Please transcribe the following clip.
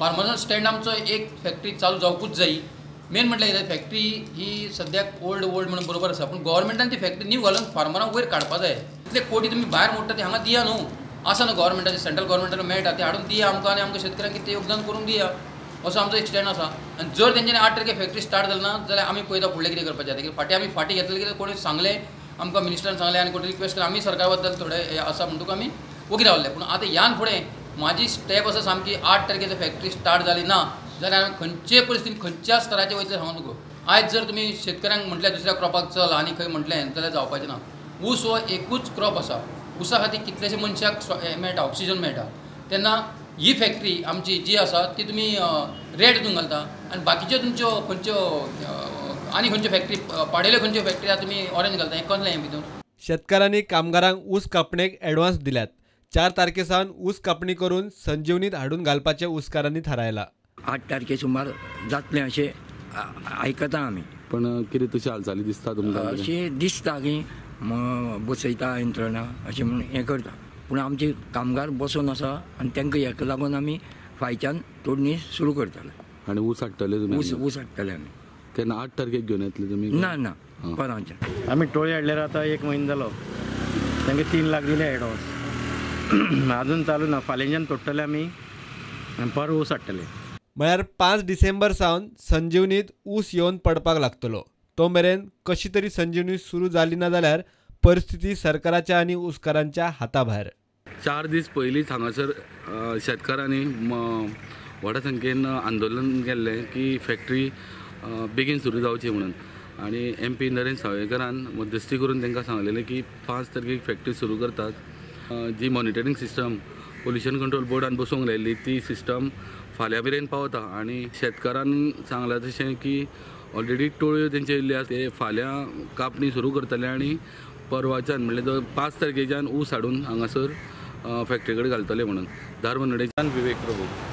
फार्मर्साचो stand आमचो एक factory चालू जावकूच जाय. मेन म्हटल्यार कितें, फॅक्टरी ही सद्याक ओल्ड ओल्ड म्हणून बरोबर आसा, पूण गव्हर्मेंटान ती फॅक्टरी न्यू घालून फार्मरांक वयर काडपा जाय. इतले कोटी तुमी भायर मोडटा ते हांगा दिया न्हू, आसा न्हू गव्हर्मेंटाचे, सेंट्रल गव्हर्मेंटान मेळटा ते हाडून दिया आमकां आनी आमकां शेतकऱ्यांक कितें योगदान करूंक दिया, असो आमचो एक स्टँड आसा. आनी जर तेंच्यांनी 8 तारखेक फॅक्टरी स्टार्ट जाली ना जाल्यार आमी पळयता फुडलें कितें करपाचें. कित्याक फाटीं आमी फाटीं घेतलें कित्याक कोणी सांगलें आमकां, मिनिस्टरान सांगलें आनी कोणी रिक्वेस्ट केलें, आमी सरकार बद्दल थोडे आसा म्हणटकूच आमी ओगी रावले. पूण आतां ह्यान फुडें म्हाजी स्टेप आसा सामकी, 8 तारखेची फॅक्टरी स्टार्ट जाली ना जाल्यार आमी खंयचे परिस्थितीन खंयच्या स्तराचेर वयतले सांगू नको. आयज जर तुमी शेतकऱ्यांक म्हटलें दुसऱ्या क्रॉपाक चल आनी खंय म्हटलें जाल्यार जावपाचें ना. ऊस हो एकूच क्रॉप आसा, ऊसा खातीर कितलेशे मनशाक मेळटा, ऑक्सिजन मेळटा. तेन्ना ही फॅक्टरी आमची जी आसा ती तुमी रेट हितून घालता आनी बाकीच्यो तुमच्यो खंयच्यो आनी खंयच्यो फॅक्टरी पाडेल्यो खंयच्यो फॅक्टरी आसा तुमी ऑरेंज घालता, हें कसलें हें भितून. शेतकारांनी कामगारांक ऊस कापणेक एडवान्स दिल्यात. 4 तारखे सावन ऊस कापणी करून संजीवनीत हाडून घालपाचें ऊसकारांनी थारायला. 8 तारखे सुमार जातलें अशें आयकता आमी. पण कितें तशी हालचाली दिसता तुमकां? अशें दिसता की बसयता यंत्रणा अशें म्हणून हें करता, पूण आमचे कामगार बसून आसा आनी तांकां हेका लागून आमी फायच्यान तोडणी सुरू करतले. आनी ऊस हाडटले तुमी? ऊस हाडटले आमी. केन्ना 8 तारखेक घेवन येतले तुमी? ना ना, परांच्यान. आमी टोळी हाडल्यार आतां 1 म्हयनो जालो, तांकां 3 लाख दिले एडवान्स, अजून चालू ना. फाल्यांच्यान तोडटले आमी आनी परत ऊस हाडटले. म्हळ्यार 5 डिसेंबर सावन संजीवनीत ऊस येवन पडपाक लागतलो. तो मेरेन कशी तरी संजीवनी सुरू जाली ना जाल्यार परिस्थिती सरकाराच्या आनी ऊसकारांच्या हाताभायर. 4 दीस पयलींच हांगासर शेतकारांनी व्हडा संख्येन आंदोलन केल्लें की फॅक्टरी बेगीन सुरू जावची म्हणून, आनी MP Narendra सावयकरान मध्यस्थी करून तांकां सांगलेलें की 5 तारखेक फॅक्टरी सुरू करतात. जी मॉनिटरींग सिस्टम पोल्युशन कंट्रोल बोर्डान बसोवंक लायिल्ली ती सिस्टम फाल्यां मेरेन पावता आनी शेतकारान सांगलां तशें की ऑलरेडी टोळयो तेंच्यो येयल्ल्यो आसा, ते फाल्यां कापणी सुरू करतले आनी परवाच्यान म्हणल्यार 5 तारखेच्यान ऊस हाडून हांगासर फॅक्टरी कडेन घालतले म्हणून. धारबंदोडेच्यान विवेक प्रभू.